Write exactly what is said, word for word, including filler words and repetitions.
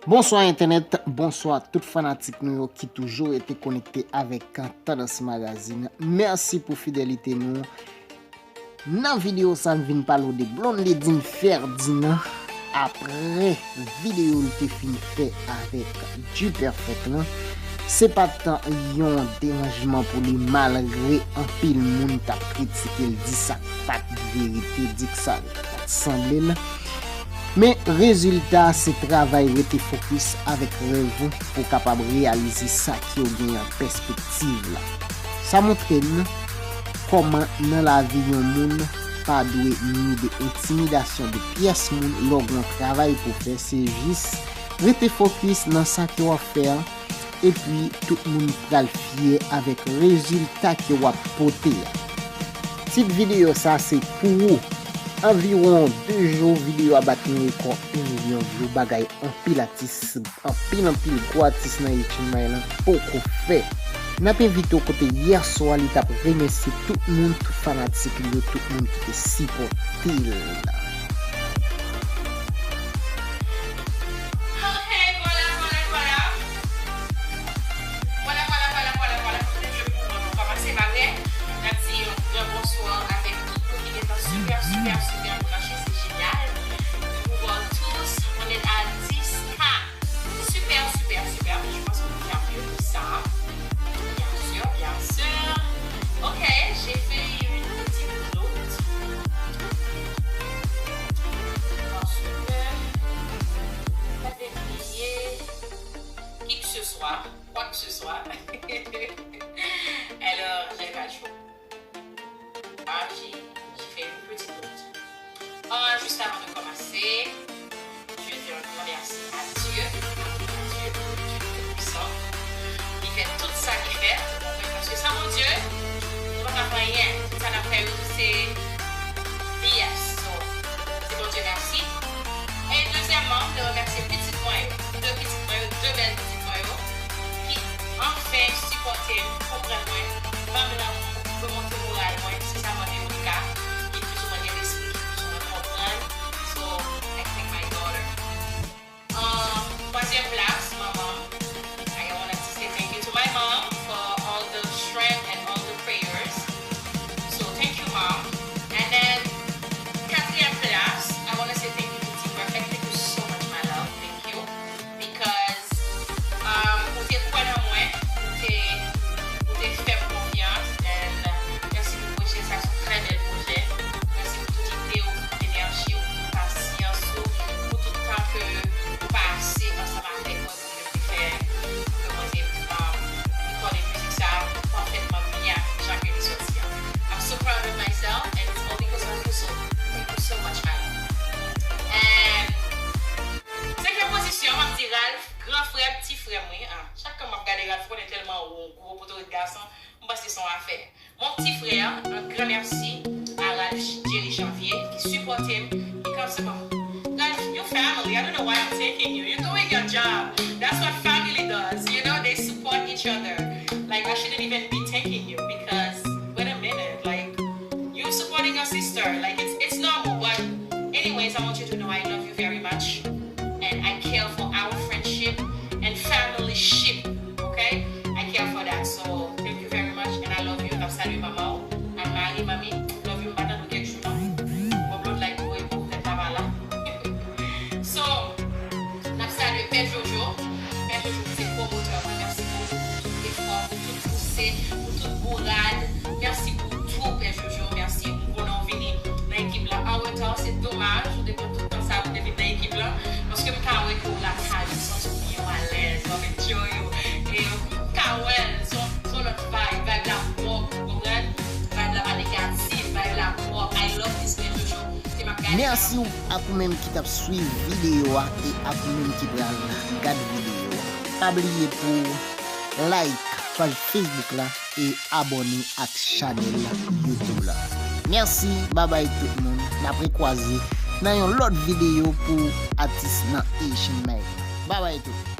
Bonswa entènèt, bonswa tout fanatik nou yo ki toujou rete konekte avèk Tandans Magazine. Mèsi pou fidelite nou. Nan videyo sa, m vin pale w de Blondedy Ferdinand. Apre videyo l te fin fè avèk Duperfect lan, se pa t yon deranjman pou li, malgre anpil moun t ap kritike l, di sa k pa t verite, di k sa k pa t sanble l. Men rezilta se travay rete fokis avèk rèv ou pou w kapab reyalize sa ke w gen an pèspektiv la. Sa montre n kòman nan lavi yon moun pa dwe ni de entimidasyon de pyès moun lè w gen yon travay pou w fè. Se jis rete fokis nan sa ke w ap fè an, epi tout moun pral fyè avèk rezilta ke w ap pote a. Tit videyo sa se pou ou. Anviwon de jou, videyo a bat yon rekò en milyon view, bagay anpil atis, anpil, anpil gwo atis nan H M I lan poko fè. N ap envite w kote yè swa li t ap remèsye tout moun, tout fanatik li yo, tout moun ki te sipòte l. Ok, vwala, vwala, vwala. Vwala, vwala, vwala, vwala, vwala. Kote je pou mwen, nou kòmanse, pa vre? N ap di yon gran bonswa avèk tout moun ki gentan super, super, super branche, se jenyal. Nous pouvons tous, on est à dix K. Super, super, super. Je pense qu'on peut faire mieux que ça. Bien sûr, bien sûr. Ok, j'ai fait une petite note. Parce que pas oublier qui que ce soit, quoi que ce soit. Alors, j'ai pas le choix. Ah, j'ai, j'ai fait une petite note. Ah, juste avant de commencer, je dis un grand merci à Dieu, à Dieu, le Dieu Tout-Puissant, ki fè tout sa ki fèt, paske san Bondye, nou pa ka fè anyen. Tout sa n ap fè yo, se B S. So, di Bondye mèsi. E dezyèmman, m vle remèsye pitit mwen yo, de pitit mwen yo, de bèl pitit mwen yo, ki anfen sipòte m, konprann mwen, ban m lanmou, remonte moral mwen, se sa m mande Monica, ki plizoumwen gen lespri, ki plizoumwen konprann. So, I thank my daughter. Um, twazyèm plas, manman m. I wanna say thank you to my mom for all the strength and all the prayers. So, thank you, Mom. And then, katriyèm plas, I wanna say thank you to T Perfect. Thank you so much, my love. Thank you. Because, um, ou te kwè nan mwen, ou te, ou te fè m konfyans, and mèsi pou pwojè sa, se yon trè bèl pwojè. Mèsi pou tout ide w, pou tout enèji w, pou tout pasyans ou, pou tout tan ke ou pase ansanm avèk mwen pou ke m te fè, pou ke mwen te, um, rekòde mizik sa pafètman byen jan ke li sòti an. I'm so proud of myself, and it's all because of you, so thank you so much, my love. And senkyèm pozisyon, m ap di Ralph, gran frè m, ti frè m, wi. Ah, chak tan m ap gade Ralph, ou konnen tèlman ou yon gwo potorik gason, m panse se yon afè. Mon petit frère, un grand merci à Ralph Jerry Janvier, ki sipòte m, ki kanpe sou mwen. Ralph, you family, I don't know why I'm taking you. You're doing your job. That's what family does, you know, they support each other. Like, I shouldn't even be taking you because, wait a minute, like, you supporting your sister, like, it's, it's normal, but anyways, I want you to know I love you very much, and I care for our friendship and family ship, okay? I care for that, so thank you very much, and I love you. N ap salye manman w, Anne Marie, mami, love you, m pa tande w kèk jou, non. Bon, Blondedy, like, pou, pou tèt la pa la. So, n ap salye Pè Jojo. Pè Jojo, se pwomotè mwen. Mèsi pou tout efò, pou tout pouse, pou tout bourad. Mèsi pou tou, Pè Jojo. Mèsi. M konnen w vini nan ekip la an reta. Se domaj, ou te pran tout tan sa pou te vin nan ekip la. Paske m ka wè ke w lakay ou, ou santi w byen, w alèz, w ap enjoy ou. E m ka wè l, se yon, se yon lòt vibe. Vibe la pwòp, ou konprann? Vibe la pa negatif, vibe la pwòp. I love this, Pè Jojo. Mèsi w ak ou menm ki t ap swiv videyo a e ak ou menm ki pral gad videyo a. Pa bliye pou w like paj Facebook la e abòne ak chanèl YouTube la. Mèsi, babay tout moun. N ap rekwaze nan yon lòt videyo pou atis nan Asian Mike. Babay tout.